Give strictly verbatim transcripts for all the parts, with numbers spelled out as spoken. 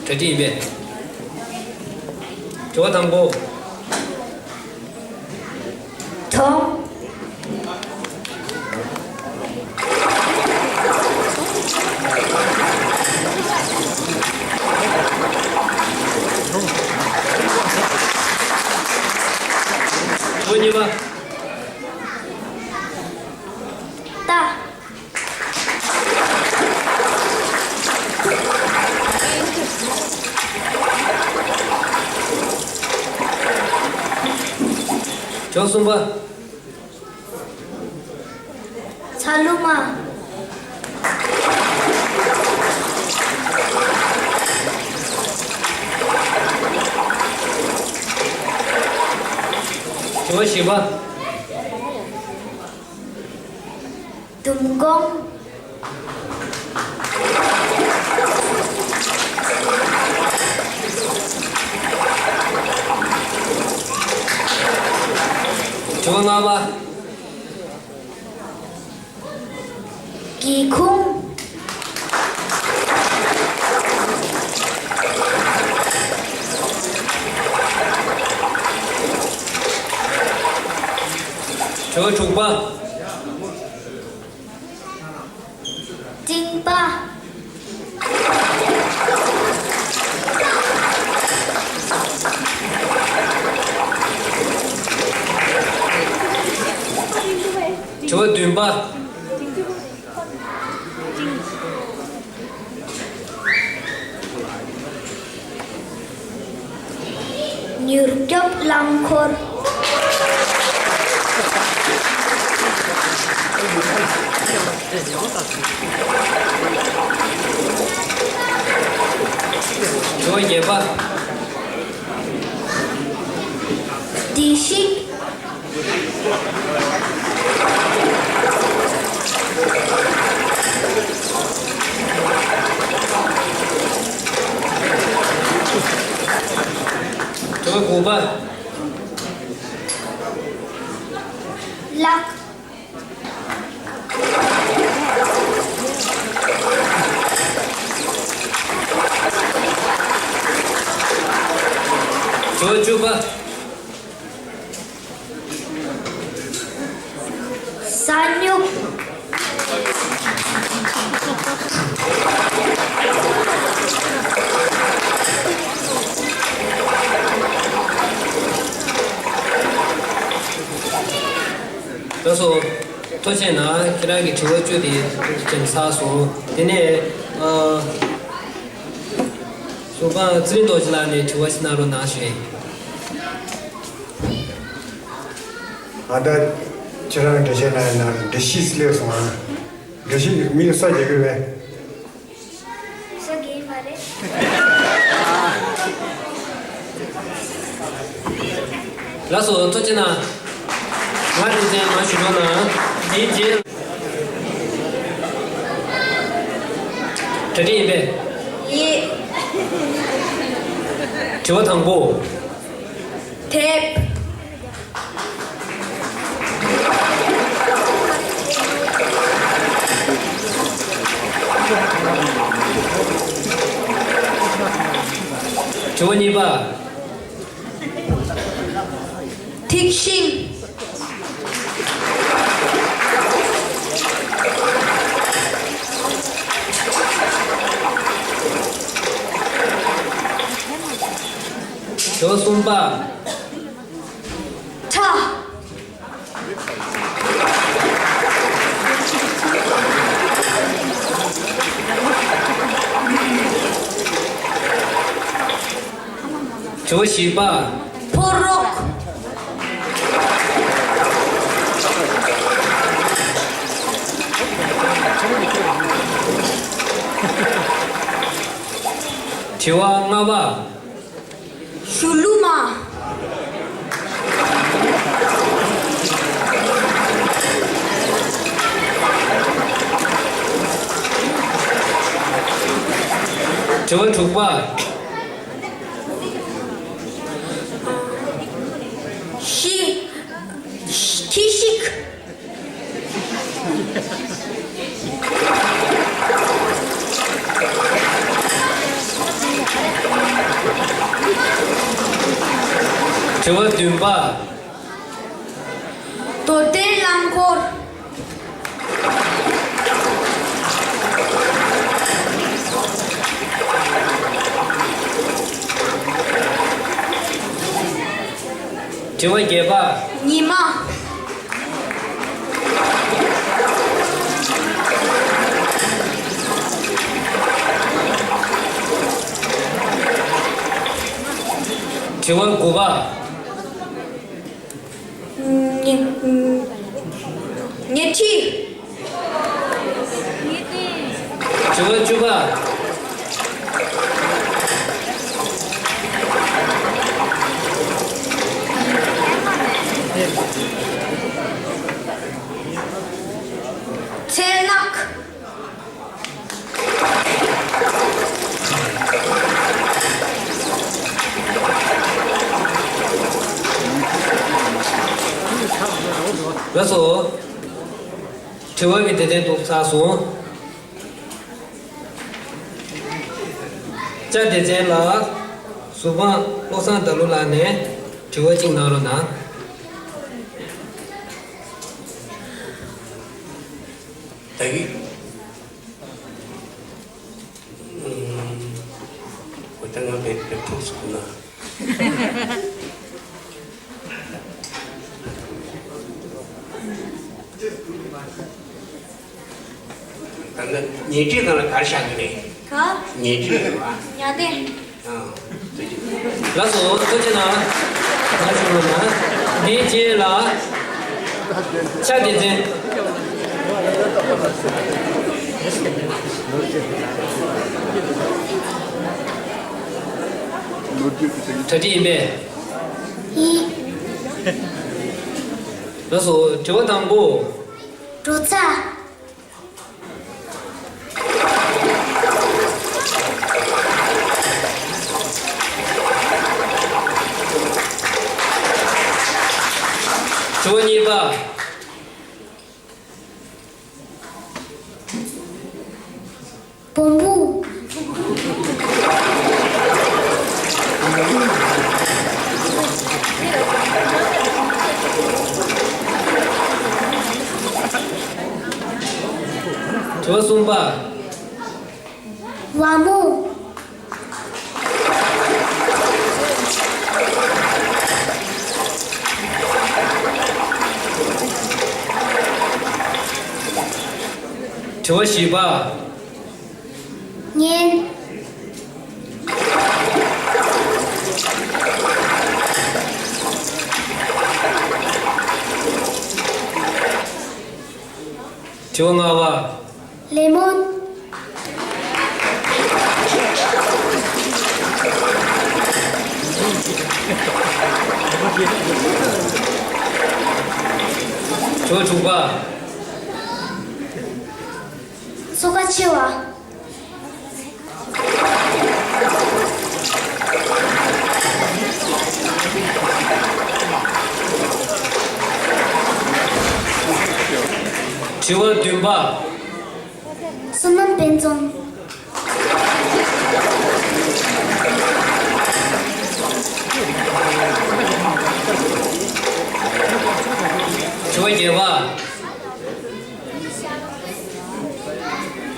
གྲ་སྒྲིག་ཡིན་པས། དྲི་བ་དང་པོ། གྲོང་། དྲི་བ་གཉིས་པ། རྟ། དྲི་བ་གསུམ་པ། ཚ་ལུ་མ། དྲི་བ་བཞི་པ། ཟླུམ་སྒོང་། དྲི་བ་ལྔ་པ། སྒེའུ་ཁུང་། དྲི་བ་དྲུག་པ། སྤྲིན་པ། དྲི་བ་བདུན་པ། མྱུར་སྐྱོབ་རླངས་འཁོར། དྲི་བ་བརྒྱད་པ། སྒྲིག་གཞི། དྲི་བ་དགུ་པ། ལག། དྲི་བ་བཅུ་པ། ས་སྨྱུག། ལགས་སོ། ཐུགས་རྗེ་གནང་། ཁྱེད་རང་གི་དྲི་བ་བཅུ་དེ་ཐུགས་རྗེ་ཆེ་ཚར་སོང་། དེ་ནས་ཨ། གསུམ་པ་ཚེ་རིང་རྡོ་རྗེ་ལགས་ནས་དྲི་བ་ཞིག་གནང་རོགས་གནང་ཞུ། ཨ་ད་ཁྱེད་རང་འགྲེལ་བཤད་གནང་ཡིན་ན་འགྲེལ་བཤད་སླེབས་སོང་ཨ། འགྲེལ་བཤད་མི་ས་རྒྱག་གི་རེད། ས་རྒྱག་གི་མ་རེད། ལགས་སོ། ཐུགས་རྗེ་གནང་། ང་དེ་ཚོའི་མ་ཞུ་རོགས་གནང་། དེའི་རྗེས། གྲ་སྒྲིག་ཡིན་པས། ཡིན། དྲི་བ་དང་པོ། དེབ། དྲི་བ་གཉིས་པ། ཐིག་ཤིང་། དྲི་བ་གསུམ་པ། ཁྲ། དྲི་བ་བཞི་པ། ཕོ་རོག། དྲི་བ་ལྔ་པ། གཞུ་ལུ་མ། དྲི་བ་དྲུག་པ། ཤི། ཁྱི་ཤིག། དྲི་བ་བདུན་པ། རྡོར་གདན་རླངས་འཁོར། དྲི་བ་བརྒྱད་པ། ཉི་མ། དྲི་བ་དགུ་པ། ཉལ་ཉལ་ཁྲི། དྲི་བ་བཅུ་པ། མཚན་ནག། ལགས་སོ། དྲི་བ་གི་སྡེ་ཚན་དུ་ཚར་སོང་། བཅའ་སྡེ་ཚན་ལ་གཟུ་དཔང་བློ་བཟང་ཟླ་ལུ་ལགས་ནས་དྲི་བ་གཅིག་གནང་རོགས་གནང་། ད་གི། ཨུམ། འོ་ད་ང་བེད་བེད་ཐུག་སོང་ན། ད་ལྟ་ཉལ་ཁྲིའི་སྒང་ལ་ག་རེ་བཞག་གི་རེད། ག་ཉལ་ཁྲི་རེད་བ། ཉལ་གདན། ཨ། ལགས་སོ། ཐུགས་རྗེ་གནང་། ལགས་སོ། ལགས་སོ། འདིའི་རྗེས་ལ་བཅའ་སྡེ་ཚན། གྲ་སྒྲིག་ཡིན་པས། ཡིན། ལགས་སོ། དྲི་བ་དང་པོ། འགྲོ་ཚ། དྲི་བ་གཉིས་པ། བོང་བུ། དྲི་བ་གསུམ་པ། ཝ་མོ། དྲི་བ་བཞི་པ། གཉན། དྲི་བ་ལྔ་པ། ལེ་མོན། དྲི་བ་དྲུག་པ། མཚོ་ཁ་མཆེ་བ། དྲི་བ་བདུན་པ། བསོད་ནམས་དཔལ་འཛོམས། དྲི་བ་བརྒྱད་པ།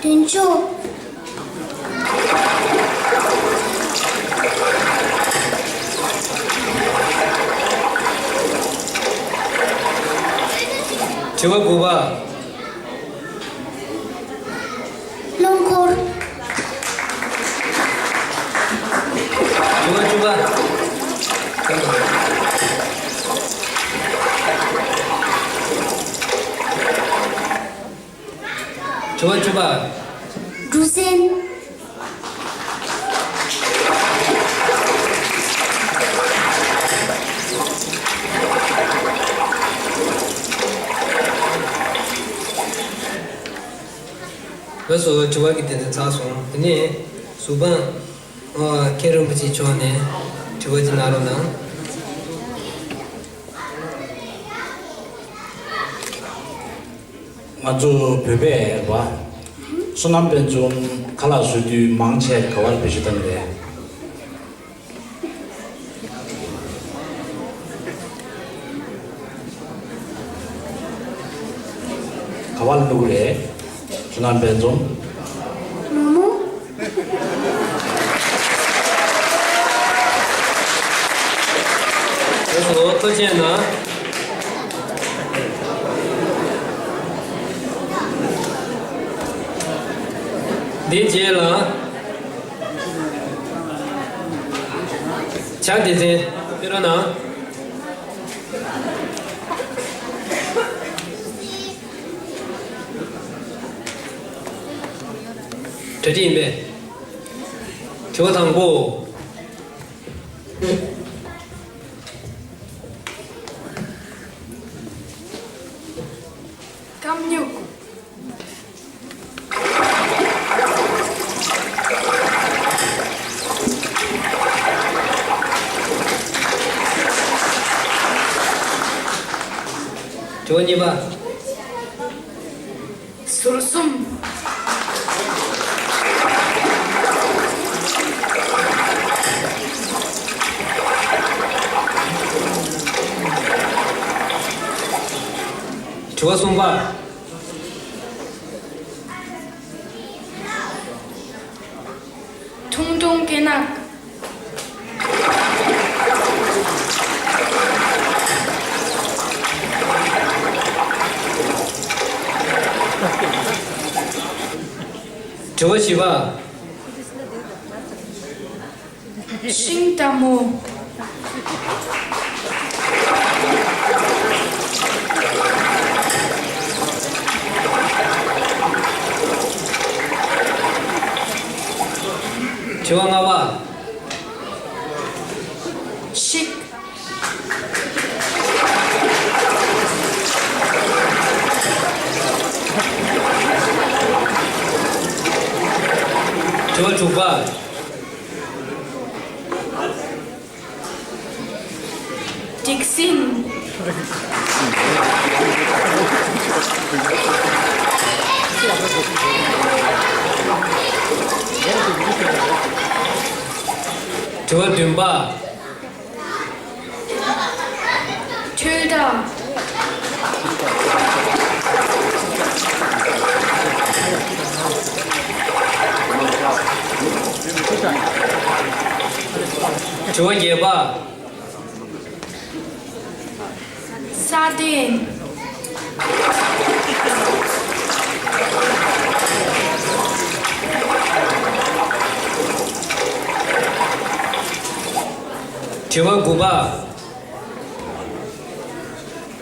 བདུན་ཅུ། དྲི་བ་དགུ་པ། རླངས་འཁོར། དྲི་བ་བཅུ་པ། དྲི་བ་བཅུ་པ། གྲུ་གཟིངས། ལགས་སོ། དྲི་བ་གི་དེ་ཚོ་ཚར་སོང་། དེ་ནས་གཟུ་དཔང་། ཨ། མཁན་རིན་པོ་ཆེ་མཆོག་ནས་དྲི་བ་ཅིག་གནང་རོགས་གནང་། ང་ཚོ་བོད་པས་བ། བསོད་ནམས་དཔལ་འཛོམས་ཁ་ལག་བཟོ་དུས་མང་ཆེ་ག་བར་བེད་སྤྱོད་བཏང་གི་རེད། བ་ལ་འདུག་རེད། ཁྱེད་རང་འབད་བརྩོན། མོ་མོ། ལགས་སོ། ཐུགས་རྗེ་གནང་། འདི་རྗེས་ལ། ཕྱག་དེ་ཚན་ཕེབས་རོགས་གནང་། གྲ་སྒྲིག་ཡིན་པས། དྲི་བ་དང་པོ། ཀམ་ཉུག་དྲི་བ་གཉིས་པ། ཟུར་གསུམ། དྲི་བ་གསུམ་པ། ཁྲུང་ཁྲུང་སྐེ་ནག་དྲི་བ་བཞི་པ། ཤིང་རྟ་མོ། དྲི་བ་ལྔ་པ། ཤིག་དྲི་བ་དྲུག་པ། སྒྲིག་སྲིན། དྲི་བ་བདུན་པ། ཁྲོལ་དང་། དྲི་བ་བརྒྱད་པ། ས་གདན། དྲི་བ་དགུ་པ།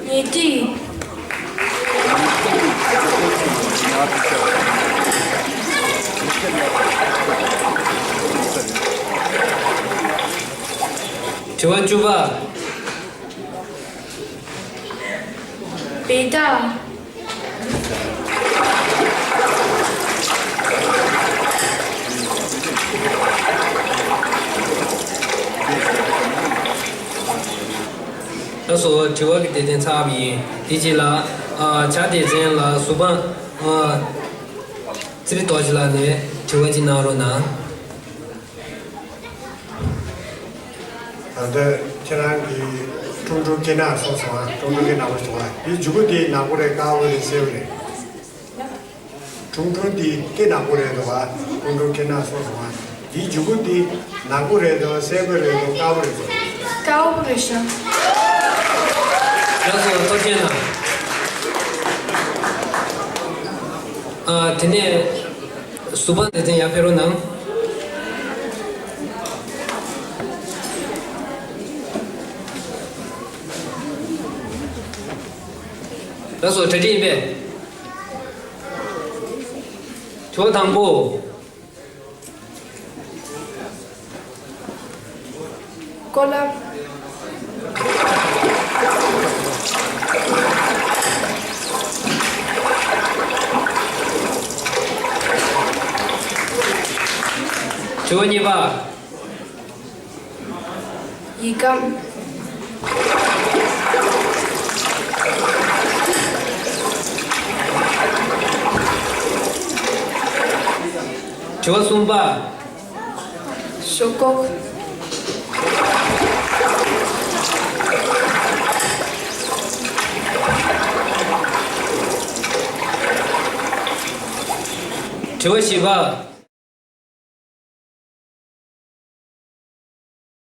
ཉལ་ཁྲི། དྲི་བ་བཅུ་པ། བེ་ཏ། ལགས་སོ། དྲི་བ་གི་སྡེ་ཚན་ཚར་བ་ཡིན། དེ་རྗེས་ལ། ཨ། ཕྱག་སྡེ་ཚན་ལ་ཟུར་པ། ཨ། ཙི་རི་རྡོ་རྗེ་ལགས་ནས་དྲི་བ་ཅིག་གནང་རོགས་གནང་། ད་ལྟ་ཁྱེད་རང་གིས་ཁྲུང་ཁྲུང་སྐེ་ནག་གསུངས་སོང་ཨ། ཁྲུང་ཁྲུང་སྐེ་ནག་པོ་བྱུང་ཨ། དེའི་མཇུག་གུ་དེ་ནག་པོ་རེད། དཀར་པོ་རེད། སེར་པོ་རེད། ཁྲུང་ཁྲུང་དེ་སྐེ་ནག་པོ་རེད་འདུག་ཨ། ཁྲུང་ཁྲུང་སྐེ་ནག་གསུངས་སོང་ཨ། དེའི་མཇུག་གུ་དེ་ནག་པོ་རེད་འདུག་སེར་པོ་རེད་འདུག་དཀར་པོ་རེད་འདུག་དཀར་པོ་རེད་ཤག་ལགས་སོ། ཐུགས་རྗེ་གནང་། ཨ། དེ་ནས་ཟུར་པ་སྡེ་ཚན་ཡར་ཕེབས་རོགས་གནང་། ལགས་སོ། གྲ་སྒྲིག་ཡིན་པས། དྲི་བ་དང་པོ། ཀོ་ལ། དྲི་བ་གཉིས་པ། ཡིག་སྒམ། དྲི་བ་གསུམ་པ། ཞོག་ཁོག། དྲི་བ་བཞི་པ།